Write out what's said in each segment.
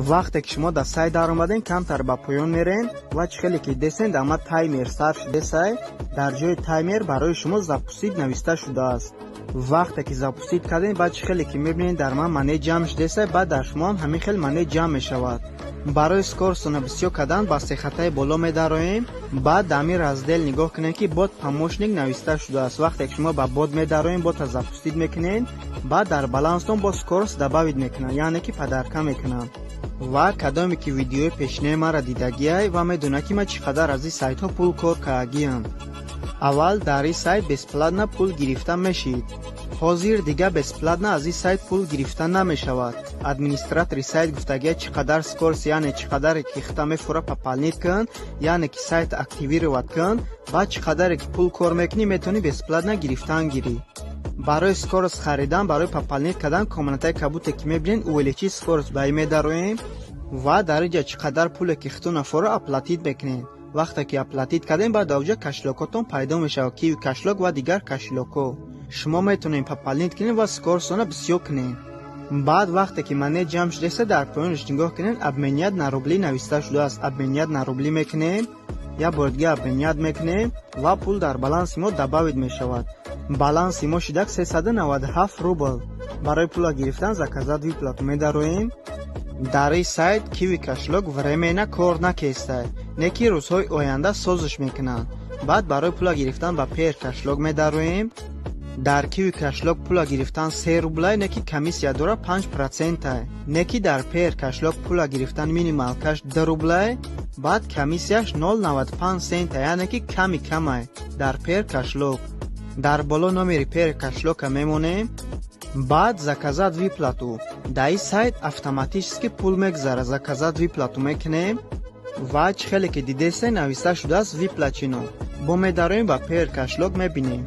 Вақте ки шумо дар сайт даромадем, камтар ба поён мерен ва чӣ хеле ки десен, дар ма таймер сар шудесай. Дар ҷои таймер барои шумо «запустить» нависта шудааст. Вақте ки запустить кардем, баъд чӣ хеле ки мебинед, дар ман монет ҷамъ шудесай. Баъд дар шумоам ҳамин хел монет ҷамъ мешавад. Барои скорость она бисёр кардан ба сехатаи боло медароем. Баъд дар ҳамин раздел нигоҳ кунем, ки «Бот помощник» нависта шудааст. Вақте ки шумо ба бот медароем, бота запустить мекунед, баъд дар баланстон бо скорость добавить мекунанд, яъне ки подарка мекунанд. Ва кадоме ки видеои пешинаи маро дидагиай ва медонад, ки ман чӣ қадар аз ин сайтҳо пул кор кардагиам. Аввал дар ин сайт бесплатно пул гирифта мешид, ҳозир дига бесплатно аз ин сайт пул гирифта намешавад. Администратори сайт гуфтагия, чӣ қадар скорость, яъне чӣ қадаре ки хита мефура, пополнить кун, яъне ки сайт активировать кун. Баъд чӣ қадаре ки пул кор мекунӣ, метавонӣ бесплатно гирифтан гирӣ. Барои скорость харидан, барои пополнить кардан, комнатаи кабуте ки мебинед, «Увеличить скорость», ба ин медароем ва дар инҷа чӣ қадар пуле ки хитона фора, оплатить мекунед. Вақте ки оплатить кардем, баъд дар оҷа кошелёкотон пайдо мешавад, Киви кошелёк ва дигар кошелёкҳо. Шумо метавонед пополнить кунед ва скорость она бисёр кунед. Баъд вақте ки монет ҷамъ шудеста, дар поёнаш нигоҳ кунед, «Обменять на рубли» нависта шудааст. «Обменять на рубли» мекунем, як бори дига обменять мекунем ва пул дар баланси мо добавить мешавад. Баланси мо шидак 397 рубл. Барои пула гирифтан «Заказать выплату» медароем. Дар ин сайт Киви кошелёк временно кор накестай, не ки рӯзҳои оянда созиш мекунанд. Баъд барои пула гирифтан ба Пэйр кошелёк медароем. Дар Киви кошелёк пула гирифтан 3 рублай, не ки комиссия дора 5 процентай. Не ки дар Пэйр кошелёк пула гирифтан минималкаш 2 рублай, баъд комиссияш 0,95 цента, яъне ки ками камай дар Пэйр кошелёк. Дар боло номери Пэйр кошелёка мемонем, баъд «Заказать выплату». Дар ин сайт автоматически пул мегузарад. «Заказать выплату» мекунем ва чӣ хеле ки дидесе, нависта шудааст «Выплачено». Бо медароем ба Пэйр кошелёк, мебинем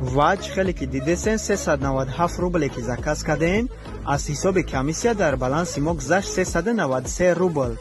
ва чӣ хеле ки дидесен, 397 рубле ки заказ кардем, аз ҳисоби комиссия дар баланси мо гузашт 393 рубл.